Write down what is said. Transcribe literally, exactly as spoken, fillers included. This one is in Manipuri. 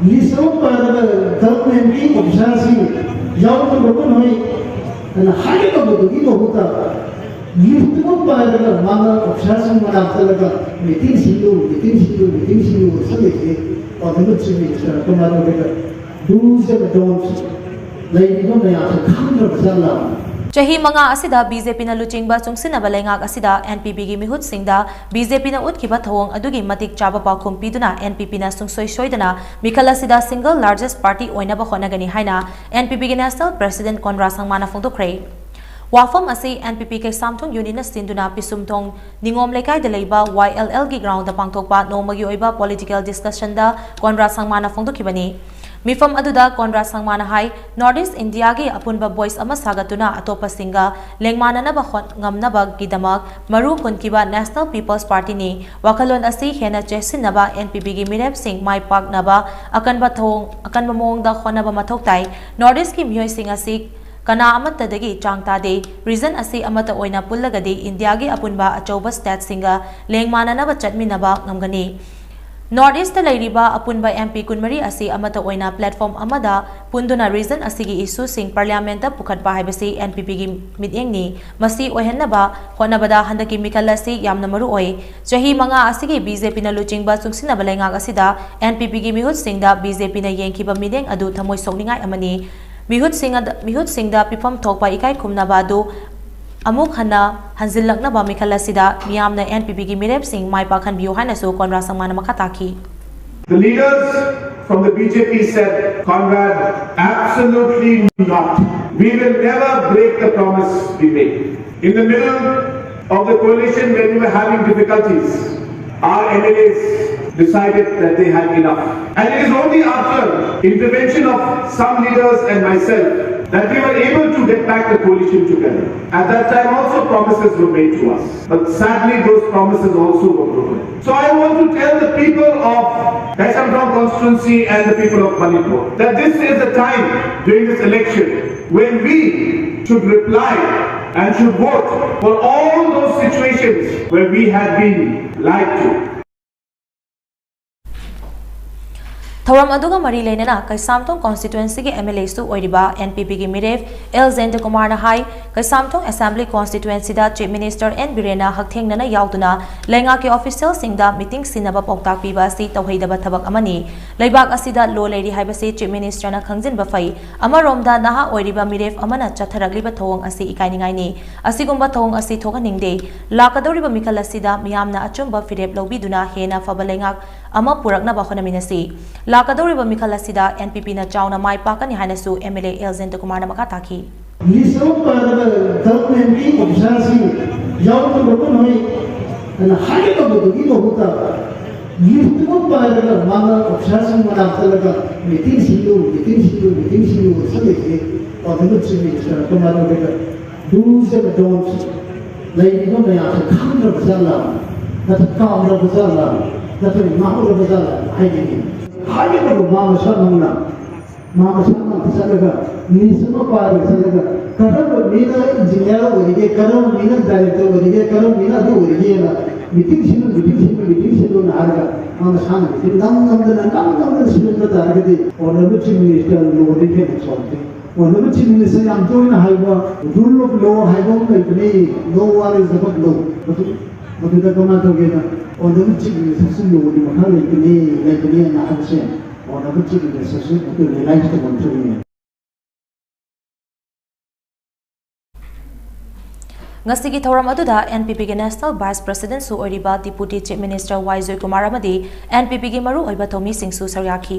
ꯂꯤꯁ ꯑꯃ ꯄꯥꯏꯔꯒ ꯒꯚꯔꯟꯃꯦꯟꯠꯀꯤ ꯑꯣꯐꯤꯁꯥꯔꯁꯤꯡ ꯌꯥꯎꯗꯕ ꯃꯈꯣꯏ ꯑꯗꯨꯅ ꯍꯥꯏꯒꯗꯧꯕꯗꯨꯒꯤ ꯃꯍꯨꯠꯇ ꯂꯤꯁ ꯑꯃ ꯄꯥꯏꯔꯒ ꯃꯥꯅ ꯑꯣꯐꯤꯁꯥꯔꯁꯤꯡ ꯃꯅꯥꯛ ꯆꯠꯂꯒ ꯃꯤꯇꯤꯡꯁꯤꯡꯗꯨ ꯃꯤꯇꯤꯡꯁꯤꯡꯗꯨ ꯃꯤꯇꯤꯡꯁꯤꯡꯗꯨ ꯁꯤꯜꯂꯤꯁꯤ ꯑꯣꯔꯗꯤꯅꯦꯟꯁ ꯃꯤꯅꯤꯁꯇꯔ ꯀꯃꯥꯏꯅ ꯇꯧꯒꯦꯗ ꯔꯨꯜꯁ ꯑꯦꯟ ꯅꯣꯔꯝꯁ ꯂꯩꯔꯤꯕ ꯃꯌꯥꯝꯁꯦ ꯈꯪꯗ꯭ꯔꯕꯖꯥꯠꯂ? ꯆꯍꯤ ꯃꯉꯥ ꯑꯁꯤꯗ ꯕꯤ ꯖꯦ ꯄꯤꯅ ꯂꯨꯆꯤꯡꯕ ꯆꯨꯡꯁꯤꯟꯅꯕ ꯂꯩꯉꯥꯛ ꯑꯁꯤꯗ ꯑꯦꯟ ꯄꯤ ꯄꯤꯒꯤ ꯃꯤꯍꯨꯠꯁꯤꯡꯗ ꯕꯤ ꯖꯦ ꯄꯤꯅ ꯎꯠꯈꯤꯕ ꯊꯧꯑꯣꯡ ꯑꯗꯨꯒꯤ ꯃꯇꯤꯛ ꯆꯥꯕ ꯄꯥꯎꯈꯨꯝ ꯄꯤꯗꯨꯅ ꯑꯦꯟ ꯄꯤ ꯄꯤꯅ ꯁꯨꯡꯁꯣꯏ ꯁꯣꯏꯗꯅ ꯃꯤꯈꯜ ꯑꯁꯤꯗ ꯁꯤꯡꯒꯜ ꯂꯥꯔꯖꯦꯁ ꯄꯥꯔꯇꯤ ꯑꯣꯏꯅꯕ ꯍꯣꯠꯅꯒꯅꯤ ꯍꯥꯏꯅ ꯑꯦꯟ ꯄꯤ ꯄꯤꯒꯤ ꯅꯦꯁꯅꯦꯜ ꯄ꯭ꯔꯦꯁꯤꯗꯦꯟꯠ ꯀꯣꯟꯔꯥ ꯁꯪꯃꯥꯅ ꯐꯣꯡꯗꯣꯛꯈ꯭ꯔꯦ꯫ ꯋꯥꯐꯝ ꯑꯁꯤ ꯑꯦꯟ ꯄꯤ ꯄꯤ ꯀꯩꯁꯥꯝꯊꯣꯡ ꯌꯨꯅꯤꯠꯅ ꯁꯤꯟꯗꯨꯅ ꯄꯤꯁꯨꯝꯊꯣꯡ ꯅꯤꯉꯣꯝ ꯂꯩꯀꯥꯏꯗ ꯂꯩꯕ ꯋꯥꯏ ꯑꯦꯜ ꯑꯦꯜꯒꯤ ꯒ꯭ꯔꯥꯎꯟꯗ ꯄꯥꯡꯊꯣꯛꯄ ꯅꯣꯡꯃꯒꯤ ꯑꯣꯏꯕ ꯄꯣꯂꯤꯇꯤꯀꯦꯜ ꯗꯤꯁꯀꯁꯟꯗ ꯀꯣꯟꯔꯥ ꯁꯪꯃꯥꯅ ꯐꯣꯡꯗꯣꯛꯈꯤꯕꯅꯤ꯫ ꯃꯤꯐꯝ ꯑꯗꯨꯗ ꯀꯣꯟꯔꯥ ꯁꯪꯃꯥꯅ ꯍꯥꯏ, ꯅꯣꯔꯠ ꯏꯁ꯭ꯠ ꯏꯟꯗꯤꯌꯥꯒꯤ ꯑꯄꯨꯟꯕ ꯚꯣꯏꯁ ꯑꯃ ꯁꯥꯒꯠꯇꯨꯅ ꯑꯇꯣꯞꯄꯁꯤꯡꯒ ꯂꯦꯡꯃꯥꯟꯅꯅꯕ ꯍꯣꯠ-, ꯉꯝꯅꯕꯒꯤꯗꯃꯛ ꯃꯔꯨ ꯍꯨꯟꯈꯤꯕ ꯅꯦꯁꯅꯦꯜ ꯄꯤꯄꯜꯁ ꯄꯥꯔꯇꯤꯅꯤ꯫ ꯋꯥꯈꯜꯂꯣꯟ ꯑꯁꯤ ꯍꯦꯟꯅ ꯆꯦꯠꯁꯤꯟꯅꯕ ꯑꯦꯟ ꯄꯤ ꯄꯤꯒꯤ ꯃꯤꯔꯦꯞꯁꯤꯡ ꯃꯥꯏ ꯄꯥꯛꯅꯕ ꯑꯀꯟꯕ ꯊꯧꯑꯣꯡ, ꯑꯀꯟꯕ ꯃꯑꯣꯡꯗ ꯍꯣꯠꯅꯕ ꯃꯊꯧ ꯇꯥꯏ꯫ ꯅꯣꯔꯠ ꯏꯁ꯭ꯠꯀꯤ ꯃꯤꯑꯣꯏꯁꯤꯡ ꯑꯁꯤ ꯀꯅꯥ ꯑꯃꯠꯇꯗꯒꯤ ꯆꯥꯡ ꯇꯥꯗꯦ꯫ ꯔꯤꯖꯟ ꯑꯁꯤ ꯑꯃꯠꯇ ꯑꯣꯏꯅ ꯄꯨꯜꯂꯒꯗꯤ ꯏꯟꯗꯤꯌꯥꯒꯤ ꯑꯄꯨꯟꯕ ꯑꯆꯧꯕ ꯁ꯭ꯇꯦꯠꯁꯤꯡꯒ ꯂꯦꯡꯃꯥꯟꯅꯅꯕ ꯆꯠꯃꯤꯟꯅꯕ ꯉꯝꯒꯅꯤ꯫ ꯅꯣꯔꯠ ꯏꯁ꯭ꯠꯇ ꯂꯩꯔꯤꯕ ꯑꯄꯨꯟꯕ ꯑꯦꯝ ꯄꯤ ꯀꯨꯟꯃꯔꯤ ꯑꯁꯤ ꯑꯃꯠꯇ ꯑꯣꯏꯅ ꯄ꯭ꯂꯦꯠꯐꯣꯔꯝ ꯑꯃꯗ ꯄꯨꯟꯗꯨꯅ ꯔꯤꯖꯟ ꯑꯁꯤꯒꯤ ꯏꯁꯨꯁꯤꯡ ꯄꯥꯔꯂꯤꯌꯥꯃꯦꯟꯠꯇ ꯄꯨꯈꯠꯄ ꯍꯥꯏꯕꯁꯤ ꯑꯦꯟ ꯄꯤ ꯄꯤꯒꯤ ꯃꯤꯠꯌꯦꯡꯅꯤ꯫ ꯃꯁꯤ ꯑꯣꯏꯍꯟꯅꯕ ꯍꯣꯠꯅꯕꯗ ꯍꯟꯗꯛꯀꯤ ꯃꯤꯈꯜ ꯑꯁꯤ ꯌꯥꯝꯅ ꯃꯔꯨ ꯑꯣꯏ꯫ ꯆꯍꯤ ꯃꯉꯥ ꯑꯁꯤꯒꯤ ꯕꯤ ꯖꯦ ꯄꯤꯅ ꯂꯨꯆꯤꯡꯕ ꯆꯨꯡꯁꯤꯟꯅꯕ ꯂꯩꯉꯥꯛ ꯑꯁꯤꯗ ꯑꯦꯟ ꯄꯤ ꯄꯤꯒꯤ ꯃꯤꯍꯨꯠꯁꯤꯡꯗ ꯕꯤ ꯖꯦ ꯄꯤꯅ ꯌꯦꯡꯈꯤꯕ ꯃꯤꯠꯌꯦꯡ ꯑꯗꯨ ꯊꯃꯣꯏ ꯁꯣꯛꯅꯤꯡꯉꯥꯏ ꯑꯃꯅꯤ꯫ ꯃꯤꯍꯨꯠꯁꯤꯡ ꯑꯗ-, ꯃꯤꯍꯨꯠꯁꯤꯡꯗ ꯄꯤꯐꯝ ꯊꯣꯛꯄ ꯏꯀꯥꯏ ꯈꯨꯝꯅꯕ ꯑꯗꯨ ꯑꯃꯨꯛ ꯍꯟꯅ ꯍꯟꯖꯤꯜꯂꯛꯅꯕ ꯃꯤꯈꯜ ꯑꯁꯤꯗ ꯃꯤꯌꯥꯝꯅ ꯑꯦꯟ ꯄꯤ ꯄꯤꯒꯤ ꯃꯤꯔꯦꯞꯁꯤꯡ ꯃꯥꯏ ꯄꯥꯛꯍꯟꯕꯤꯌꯨ ꯍꯥꯏꯅꯁꯨ ꯀꯣꯟꯔꯥ ꯁꯪꯃꯥꯅ ꯃꯈꯥ ꯇꯥꯈꯤ꯫ The leaders from the B J P said, Conrad, absolutely not. We will never break the promise we made. In the middle of the coalition, when we were having difficulties, our M L As decided that they had enough. And it is only after intervention of some leaders and myself that we were able to get back the coalition together. At that time also promises were made to us. But sadly, those promises also were broken. So I want to tell the people of Kaisamthong constituency and the people of Manipur that this is the time during this election when we should reply and should vote for all those situations where we had been lied to. ꯊꯧꯔꯝ ꯑꯗꯨꯒ ꯃꯔꯤ ꯂꯩꯅꯅ ꯀꯩꯁꯥꯝꯊꯣꯡ constituencyꯒꯤ MLAꯁꯨ ꯑꯣꯏꯔꯤꯕ NPPꯒꯤ ꯃꯤꯔꯦꯞ ꯑꯦꯜ ꯖꯌꯟꯇꯀꯨꯃꯥꯔꯅ ꯍꯥꯏ, ꯀꯩꯁꯥꯝꯊꯣꯡ Assembly constituencyꯗ Chief Minister N ꯕꯤꯔꯦꯟꯅ ꯍꯛꯊꯦꯡꯅꯅ ꯌꯥꯎꯗꯨꯅ ꯂꯩꯉꯥꯛꯀꯤ officialꯁꯤꯡꯗ meeting ꯁꯤꯟꯅꯕ ꯄꯥꯎꯇꯥꯛ ꯄꯤꯕ ꯑꯁꯤ ꯇꯧꯍꯩꯗꯕ ꯊꯕꯛ ꯑꯃꯅꯤ꯫ ꯂꯩꯕꯥꯛ ꯑꯁꯤꯗ law ꯂꯩꯔꯤ ꯍꯥꯏꯕꯁꯤ Chief Ministerꯅ ꯈꯪꯖꯤꯟꯕ ꯐꯩ꯫ ꯑꯃꯔꯣꯝꯗ ꯅꯍꯥ ꯑꯣꯏꯔꯤꯕ ꯃꯤꯔꯦꯞ ꯑꯃꯅ ꯆꯠꯊꯔꯛꯂꯤꯕ ꯊꯧꯑꯣꯡ ꯑꯁꯤ ꯏꯀꯥꯏꯅꯤꯡꯉꯥꯏꯅꯤ꯫ ꯑꯁꯤꯒꯨꯝꯕ ꯊꯧꯑꯣꯡ ꯑꯁꯤ ꯊꯣꯛꯍꯟꯅꯤꯡꯗꯦ꯫ ꯂꯥꯛꯀꯗꯧꯔꯤꯕ ꯃꯤꯈꯜ ꯑꯁꯤꯗ ꯃꯤꯌꯥꯝꯅ ꯑꯆꯨꯝꯕ ꯐꯤꯔꯦꯞ ꯂꯧꯕꯤꯗꯨꯅ ꯍꯦꯟꯅ ꯐꯕ ꯂꯩꯉꯥꯛ ꯑꯃ ꯄꯨꯔꯛꯅꯕ ꯍꯣꯠꯅꯃꯤꯟꯅꯁꯤ꯫ ꯂꯥꯛꯀꯗꯧꯔꯤꯕ ꯃꯤꯈꯜ ꯑꯁꯤꯗ NPPꯅ ꯆꯥꯎꯅ ꯃꯥꯏ ꯄꯥꯛꯀꯅꯤ ꯍꯥꯏꯅꯁꯨ MLA ꯑꯦꯜ ꯖꯌꯟꯇꯀꯨꯃꯥꯔꯅ ꯃꯈꯥ ꯇꯥꯈꯤ꯫ List ꯑꯃ ꯄꯥꯔꯒ governmentꯀꯤ officerꯁꯤꯡ ꯌꯥꯎꯗꯕ ꯃꯈꯣꯏ ꯑꯗꯨꯅ ꯍꯥꯏꯒꯗꯧꯕꯗꯨꯒꯤ ꯃꯍꯨꯠꯇ list ꯑꯃ ꯄꯥꯔꯒ ꯃꯥꯅ officerꯁꯤꯡ ꯃꯅꯥꯛ ꯆꯠꯂꯒ meeting ꯁꯤꯜꯂꯨ, meeting ꯁꯤꯜꯂꯨ, meeting ꯁꯤꯜꯂꯨ ꯆꯠꯂꯤꯁꯦ꯫ ꯑꯗꯨꯅ Chief Minister ꯀꯃꯥꯏꯅ ꯇꯧꯒꯦꯗ? Do's and don'ts ꯂꯩꯔꯤꯕ ꯃꯌꯥꯝꯁꯦ ꯈꯪꯗ꯭ꯔꯕ ꯖꯥꯠꯂ? ꯅꯠꯇ꯭ꯔ ꯀꯥꯎꯔꯕ ꯖꯥꯠꯂ? ꯅꯠꯇ꯭ꯔ ꯉꯥꯎꯔꯕ ꯖꯥꯠꯂ? ꯍꯥꯏꯅꯤꯡꯉꯤ꯫ ꯍꯥꯏꯒꯗꯕ ꯃꯥ ꯃꯁꯥꯃꯛꯅ, ꯃꯥ ꯃꯁꯥꯃꯛꯅ ꯆꯠꯂꯒ list ꯑꯃ ꯄꯥꯏꯔꯒ ꯆꯠꯂꯒ ꯀꯔꯝꯕ ꯃꯤꯅ engineer ꯑꯣꯏꯔꯤꯒꯦ, ꯀꯔꯝꯕ ꯃꯤꯅ director ꯑꯣꯏꯔꯤꯒꯦ, ꯀꯔꯝꯕ ꯃꯤꯅ ꯑꯗꯨ ꯑꯣꯏꯔꯤꯒꯦꯅ meeting ꯁꯤꯜꯂꯨ, meeting ꯁꯤꯜꯂꯨ, meeting ꯁꯤꯜꯂꯨꯅ ꯍꯥꯏꯔꯒ ꯃꯥ ꯃꯁꯥꯅ meeting ꯅꯝ ꯅꯝꯗꯅ, ꯅꯝ ꯅꯝꯗꯅ ꯁꯤꯜꯂꯝꯕ ꯇꯥꯔꯒꯗꯤ Honorable Chief Minister ꯂꯣꯗꯤ ꯍꯦꯟꯅ ꯆꯥꯎꯗꯦ꯫ Honorable Chief Minister ꯌꯥꯝ ꯇꯣꯏꯅ ꯍꯥꯏꯕ rule of law ꯍꯥꯏꯕ ꯑꯃ ꯂꯩꯕꯅꯤ, no war is above law꯫ ꯃꯗꯨ, ꯃꯗꯨꯗ ꯀꯃꯥꯏꯅ ꯇꯧꯒꯦꯅ Honorable Chief Ministerꯁꯨ lawꯒꯤ ꯃꯈꯥ ꯂꯩꯕꯅꯤ, ꯂꯩꯕꯅꯤꯅ ꯍꯥꯏꯕꯁꯦ Honorable Chief Ministerꯁꯨ ꯃꯗꯨ realize ꯇꯧꯐꯝ ꯊꯣꯛꯏ꯫ ꯉꯁꯤꯒꯤ ꯊꯧꯔꯝ ꯑꯗꯨꯗ NPPꯒꯤ National Vice Presidentꯁꯨ ꯑꯣꯏꯔꯤꯕ Deputy Chief Minister ꯋꯥꯏ ꯖꯣꯏꯀꯨꯃꯥꯔ ꯑꯃꯗꯤ NPPꯒꯤ ꯃꯔꯨꯑꯣꯏꯕ ꯊꯧꯃꯤꯁꯤꯡꯁꯨ ꯁꯔꯨꯛ ꯌꯥꯈꯤ꯫